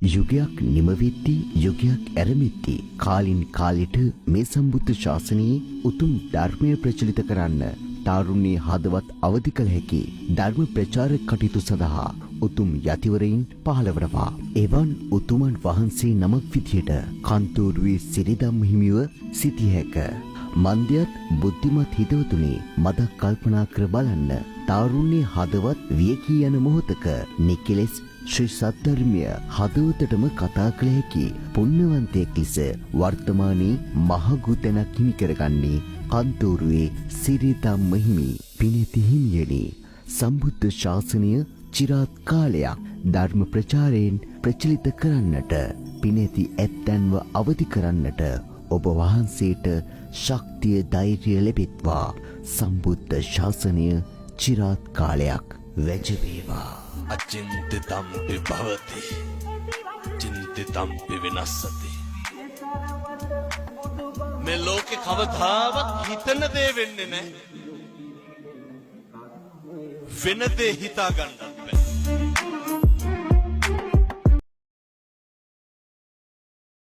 යුගයක් නිමවෙද්දී, යුගයක් ඇරඹෙද්දී, කාලින් කාලෙට මේ සම්බුද්ධ ශාසනයේ උතුම් ධර්මය ප්‍රචලිත කරන්න තාරුණ්‍යයේ හදවත් අවදි කළ හැකි ධර්ම ප්‍රචාරක කටයුතු සඳහා උතුම් යතිවරයින් පහළ වනවා. එවන් උතුමන් වහන්සේ නමක් විදියට කන්තෝරුවේ සිරිධම්ම හිමිව සිටිය හැක. මන්දයත් බුද්ධිමත් හිතවතුනි, මදක් කල්පනා කර බලන්න. තාරුණ්‍ය හදවත් වියකී යන මොහොතක නිකෙලෙස් ශ්‍රී සද්ධර්මය හදවතටම කතා කළ හැකි පුණ්‍යවන්තයෙක් ලෙස වර්තමානයේ මහගු තැනක් හිමි කරගන්නේ කන්තෝරුවේ සිරිධම්ම හිමි. පිනැති හිමියනි, සම්බුද්ධ ශාසනය චිරාත් කාලයක් ධර්ම ප්‍රචාරයෙන් ප්‍රචලිත කරන්නට, පිනැති ඇත්තන්ව අවදි කරන්නට ඔබ වහන්සේට ශක්තිය ධෛර්යය ලැබෙත්වා. සම්බුද්ධ ශාසනය චිරාත් කාලයක් වැජවේවා. අචින්තිතම්පි භවති, චින්තිතම්පි විනස්සති. මේ ලෝකෙ කවදාවත් හිතන දේ වෙන්නේ නැහැ. වෙන දේ හිතා ගන්නත් බෑ.